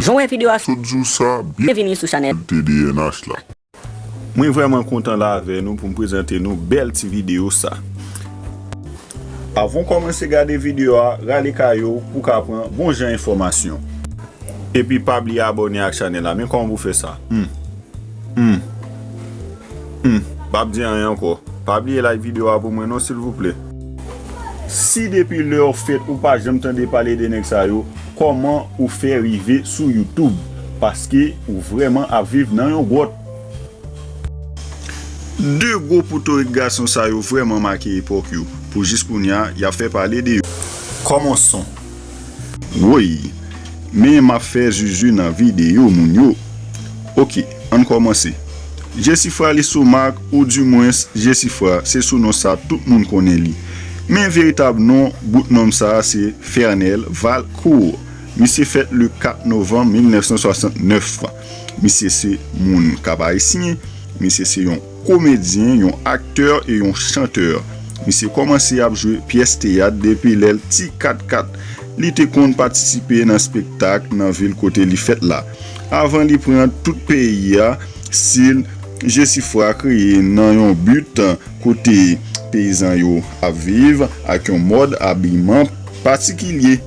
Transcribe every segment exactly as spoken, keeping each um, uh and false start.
Jan w wè videyo a, sou di w sa, byenvini sou chanèl T D N H la. Mwen vrèman kontan la avè nou pou m prezante nou bèl ti videyo sa. Avan w kòmanse gade videyo a, rale kay ou pou w ka pran bon jan enfòmasyon. Epi pa bliye abòne ak chanèl la. Men kòman pou w fè sa? Hmm. Hmm. Hmm. M p ap di anyen ankò. Pa bliye like videyo a pou mwen non, silvouplè. Si depi lè w fèt ou pa janm tande pale de nèg sa yo, kòman ou fè rive sou YouTube? Paske ou vrèman ap viv nan yon gwòt. De gwo potorik gason sa yo vrèman make epòk yo. Pou jis kounye a, y ap fè pale de yo. Kòmansons. Woy, men m ap fè zuzu nan videyo moun yo. Oke, ann kòmanse. Jesifra Lestomak, oudimwens Jesifra, se sou non sa tout moun konnen li. Men veritab non bout nonm sa a se Fernel Valcourt. Misye fèt le kat novanm mil nèf san swasant nèf. Misye se moun Kap Ayisyen. Misye se yon komedyen, yon aktè e yon chantè. Misye kòmanse ap jwe pyès teyat depi lè l ti katkat. Li te konn patisipe nan spektak nan vil kote li fèt la. Avan li pran tout peyi a, stil Jesifra kreye nan yon but kote peyizan yo ap viv ak yon mòd abiman patikilye.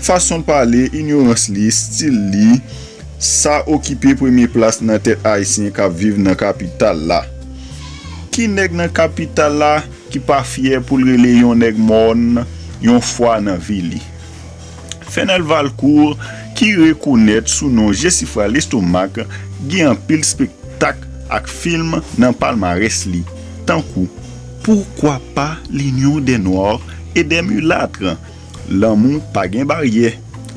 Fason l pale, inyorans li, stil li, sa okipe premye plas nan tèt Ayisyen k ap viv nan kapital la. Ki nèg nan kapital la ki pa fyè pou l rele yon nèg mòn yon fwa nan vi li? Fernel Valcourt, ki rekonèt sou non Jesifra Lestomak, gen anpil spektak ak fim nan palmarès li, tankou Pourquoi pas l'Union des Noirs et des Mulâtres, Lanmou pa gen baryè,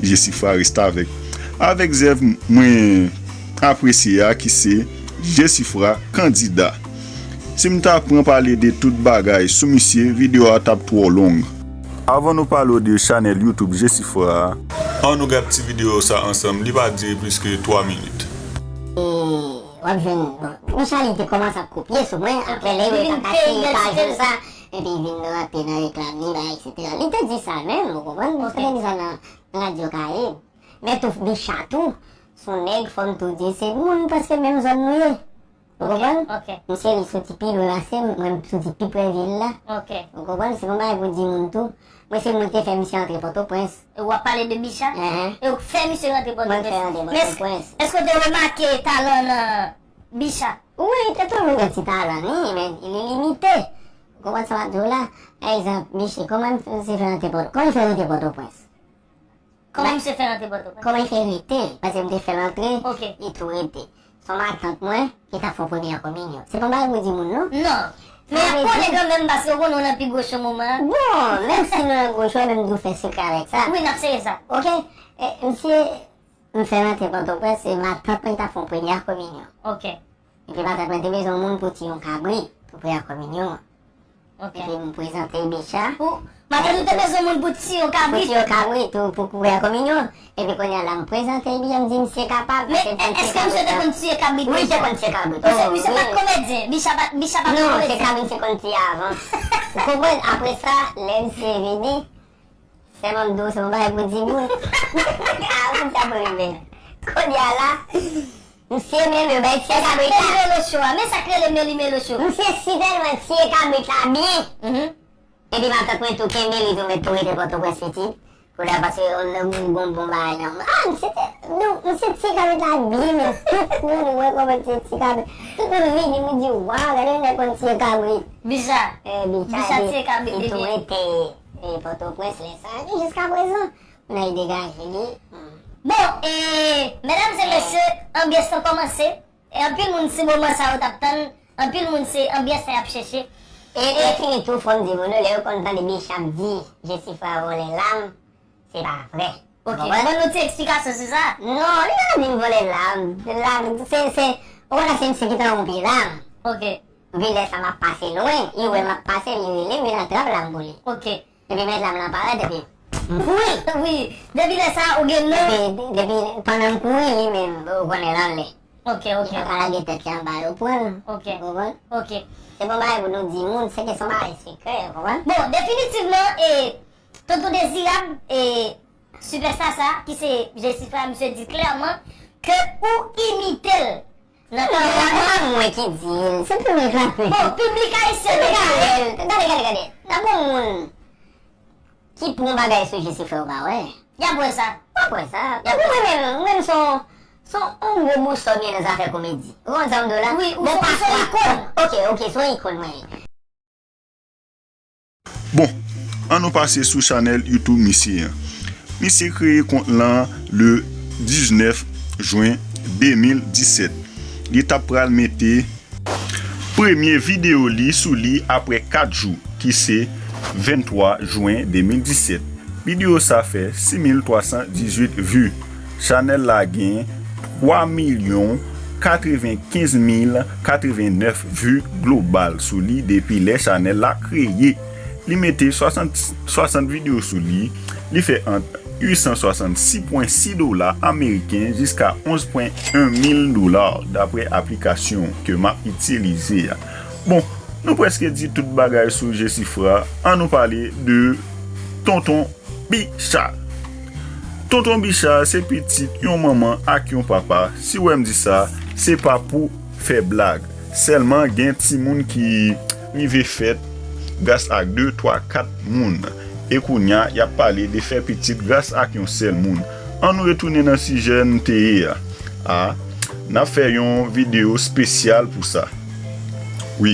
Jesifra restavèk. Avèk zèv mwen apresye a ki se Jesifra Kandida. Si m ta pran pale de tout bagay sou misye, videyo a t ap twò long. Avan nou pale w de chanèl YouTube Jesifra a, ann nou gad ti videyo sa ansanm, li pa dire plis ke twa minit. E w ap jwenn, bon, Michaly te kòmanse ap kopye sou mwen, apre lè yo wè pa ka siye pa jwenn sa, epi vin rantre nan reklam li, bagay, etsetera. Li te di sa menm, ou konprann? Li te di sa nan, nan Radyo Karayib. Men tou, Bicha tou, se yon nèg, fò m tou di, se moun prèske menm zòn nou ye. Ou konprann? Misye li soti pi lwen pase m, mwen m soti pi pre vil la. Ou konprann? Se yon bagay pou di moun tou. Mwen se mwen ki te fè misye antre Pòtoprens. E w ap pale de Bicha? Enhen. E w k fè misye rantre Pòtoprens. Mwen k fè rantre Pòtoprens. Men èske w te remake talan nan Bicha? Wi, te toujou gen ti talan li, men li limite. Ou konprann sa m ap di w la? Pa egzanp, Bicha, kòman misye fè rantre Pòtoprens? Kòman misye fè rantre Pòtoprens? Kòman misye fè rantre Pòtoprens? Kòman li fè rete? Paske m te fè l antre, li tou rete. Se yon matant mwen ki t ap fè yon premyè kominyon. Se pa yon bagay pou di moun non. Non. Men y ap konnen kanmenm paske w konnen w nan pi gwo cho moman an. Bon, menm si nou nan gwo cho, men m dwe fè sekrè avèk sa. Wi, n ap sere sa. Oke. E, misye, m fè l antre Pòtoprens, se matant mwen ki t ap fè yon premyè kominyon. Oke. Epi matant mwen te bezwen yon moun pou tiye yon kabrit pou premyè kominyon an. Epi m prezante Bicha. Ou, matant ou te bezwen moun pou tiye yon kabrit? Pou tiye yon kabrit pou, pou premyè kominyon. Epi kounye a la m prezante Bicha, m di misye kapab. Men èske misye te konn tiye kabrit deja? Wi, li te konn tiye kabrit. Misye, misye pa t komedyen. Bicha pa, Bicha pa t komedyen. Non, se kabrit misye konn tiye avan. Ou konprann? Apre sa, lè misye vini, sèlman m di w se yon bagay pou di moun. A, misye ap rive. Kounye a la, misye menm yo bay tiye kabrit la. Meli Melo Show a. Men sa k rele Meli Melo Show. Misye si tèlman tiye kabrit la byen. Epi matant mwen tou kenbe li tou, mèt tou rete Pòtoprens pitit. Kounye a paske yon nèg yon bon, bon bagay nan. A, misye te, nou, misye tiye kabrit la byen, men tout moun wè kòman misye tiye kabrit. Tout moun vini, moun di, waw, gade yon nèg konn tiye kabrit. Bicha. E, Bicha, Bicha tiye kabrit li byen. Li tou rete, e, Pòtoprens lè sa a, epi jiskaprezan. Moun nan degaje li. Bon, e, medam e mesye, anbyans lan kòmanse. E anpil moun se moman sa yo t ap tann, anpil moun se anbyans sa y ap chèche. E, e fini tou, fò m di moun yo, lè yo konn tande Bicha ap di Jesifra vòlè lam, se pa vrè. Ok, ban nou ti eksplikasyon sou sa. Non, li pa di m vòlè lam. Lam, se, se, ou konnen se misye ki te anwonpe lam. Ok. Epi lè sa m ap pase lwen, li wè m ap pase, li rele m, vin atrap lam pou li. Ok. Epi mèt lam lan parèt, epi m kouri. Wi, depi lè sa a, ou gen non. Depi, depi pandan m kouri, li menm, ou konnen l anlè. Ok, ok. Li pa ka lage tèt li anba yo pran l. Ok. Ou konprann? Ok. Se pa yon bagay pou nou di moun, se ke se yon bagay sekrè, ou konprann? Bon, definitivman, e, Tonton Dezirab, e, Sipèsta sa, ki se Jesifra, misye di klèman ke ou imite l nan travay. Se pa mwen ki di l, se piblik la menm. Bon, piblik ayisyen te gade. Gade, gade, gade. Dabò moun ki pran bagay sou Jesifra ou pa wè. Y ap wè sa. W ap wè sa. Y ap wè sa. Mwen menm, mwen menm se yon, se yon gwo bousòl mwen nan zafè komedi. Ou konprann sa m di w la? Wi, ou se, ou se yon ikòn. Ok, ok, se yon ikòn mwen ye. Bon, ann nou pase sou chanèl YouTube misye an. Misye kreye kont lan le diznèf jen de mil disèt. Li t ap pral mete premye videyo li sou li apre kat jou, ki se venntwa jen de mil disèt. Videyo sa fè sis mil twa san dizuit vi. Chanèl la gen twa milyon katrevenkenz mil katrevennèf vi global sou li depi lè chanèl la kreye. Li mete swasant, swasant videyo sou li. Li fè ant uit san swasannsis pwen sis dola ameriken jiska onz pwen en mil dola, dapre aplikasyon ke m ap itilize a. Bon, nou prèske di tout bagay sou Jesifra. Ann nou pale de Tonton Bicha. Tonton Bicha se pitit yon manman ak yon papa. Si w wè m di sa, se pa pou fè blag. Sèlman gen timoun ki rive fèt gras ak de, twa, kat moun. E kounye a, y ap pale de fè pitit gras ak yon sèl moun. Ann nou retounen nan sijè n te ye a. A, n ap fè yon videyo espesyal pou sa. Wi.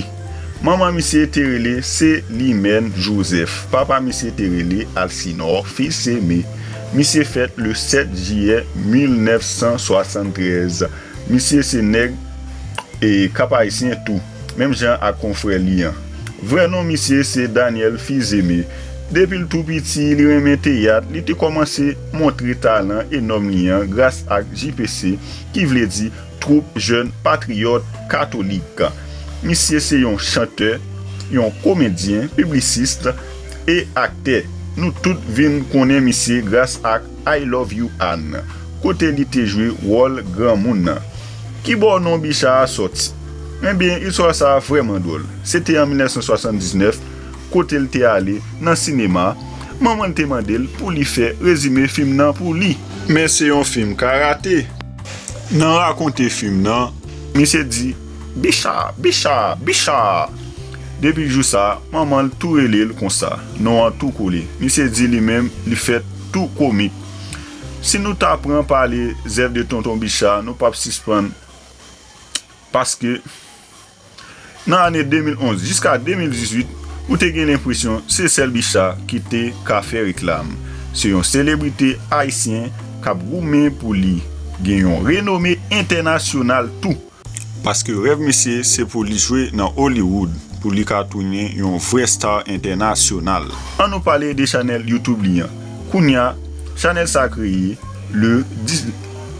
Manman misye te rele Selimèn Jozèf. Papa misye te rele Alcinor Fils-Aimé. Misye fèt le sèt jiyè mil nèf san swasanntrèz. Misye se nèg e Kap Ayisyen tou, menm jan ak konfrè li an. Vrè non misye se Daniel Fils-Aimé. Depi l tou piti, li renmen teyat, li te kòmanse montre talan enòm li an gras ak J P C, ki vle di Twoup Jèn Patriyòt Katolik. Misye se yon chantè, yon komedyen, piblisist e aktè. Nou tout vin konnen misye gras ak I Love You Ann, kote li te jwe wòl granmoun nan. Kibò non Bicha a sòti? Ebyen, istwa sa a vrèman dwòl. Se te an mil nèf san swasanndiznèf, kote l te ale nan sinema, manman l te mande l pou li fè rezime fim nan pou li. Men se yon fim karate. Nan rakonte fim nan, misye di, "Bicha, Bicha, Bicha!" Depi jou sa a, manman l tou rele l konsa, non an tou kole. Misye di li menm, li fèt tou komik. Si nou ta pran pale zèv de Tonton Bicha, nou p ap sispann, paske nan ane de mil onz jiska de mil dizuit, ou te gen lenpresyon se sèl Bicha ki te ka fè reklam. Se yon selebrite ayisyen k ap goumen pou li gen yon renome entènasyonal tou. Paske rèv misye se pou li jwe nan Hollywood, pou li ka tounen yon vrè star entènasyonal. Ann nou pale de chanèl YouTube li an. Kounye a, chanèl sa kreye le dis,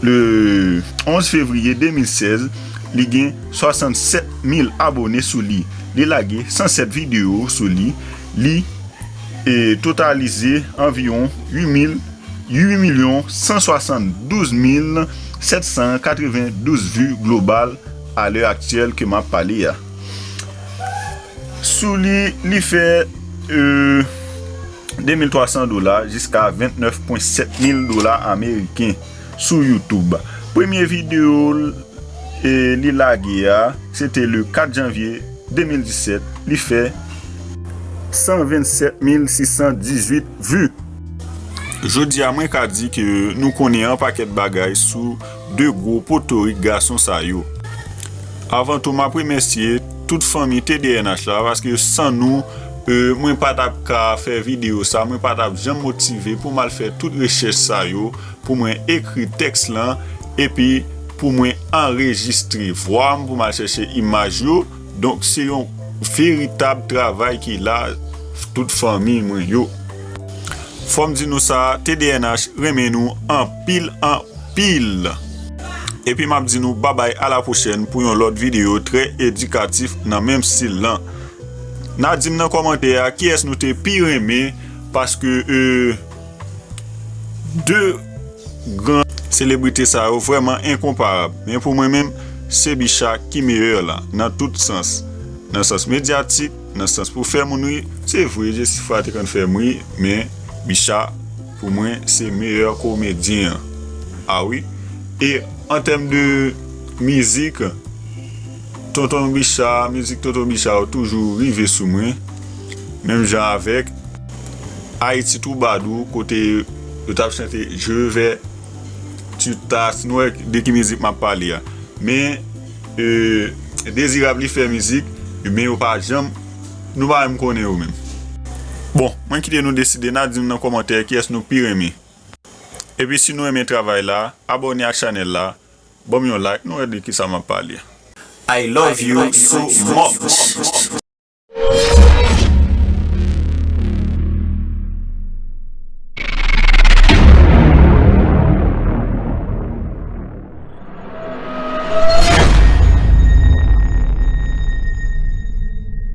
le onz fevriye de mil sèz, li gen swasannsèt mil abone sou li. Li lage san sèt videyo sou li. Li, e, totalize anviwon uit mil, uit milyon san swasanndouz mil sèt san katrevendouz vi global a lè aktyèl ke m ap pale a. Sou li, li fè, e, de mil twa san dola jiska vennèf pwen sèt mil dola ameriken sou YouTube. Premye videyo l, e, li lage a, se te le kat janvye de mil disèt. Li fè san vennsèt mil sis san dizuit vi. Jodi a, mwen ka di ke nou konnen yon pakèt bagay sou de gwo potorik gason sa yo. Avan tou, m ap remèsye tout fanmi T D N H la, paske san nou, e, mwen pa t ap ka fè videyo sa, mwen pa t ap janm motive pou m al fè tout rechèch sa yo, pou mwen ekri tèks lan, epi pou mwen anrejistre vwa m, pou m al chèche imaj yo. Donk, se yon veritab travay ki la, tout fanmi mwen yo. Fò m di nou sa, T D N H renmen nou anpil, anpil. Epi m ap di nou babay, a la pwochèn pou yon lòt videyo trè edikatif nan menm stil lan. N a di m nan kòmantè a kiyès nou te pi renmen, paske, e, de gran selebrite sa yo vrèman enkonparab. Men pou mwen menm, se Bicha ki meyè la, nan tout sans. Nan sans medyatik, nan sans pou fè moun ri. Se vre, Jesifra te konn fè m ri, men Bicha Pou mwen, se meyè komedyen an. A wi. E an tèm de mizik, Tonton Bicha, mizik Tonton Bicha yo toujou rive sou mwen. Menm jan avèk Haïti Troubadour, kote yo t ap chante Je vais, tu tas, nou wè de ki mizik m ap pale a. Men, e, Dezirab li fè mizik, men yo pa janm, nou pa menm konnen yo menm. Bon, mwen kite nou deside, n a di m nan kòmantè kiyès nou pi renmen. Epi si nou renmen travay la, abòne ak chanèl la, ban m yon like, nou wè de kisa m ap pale. I love you so much.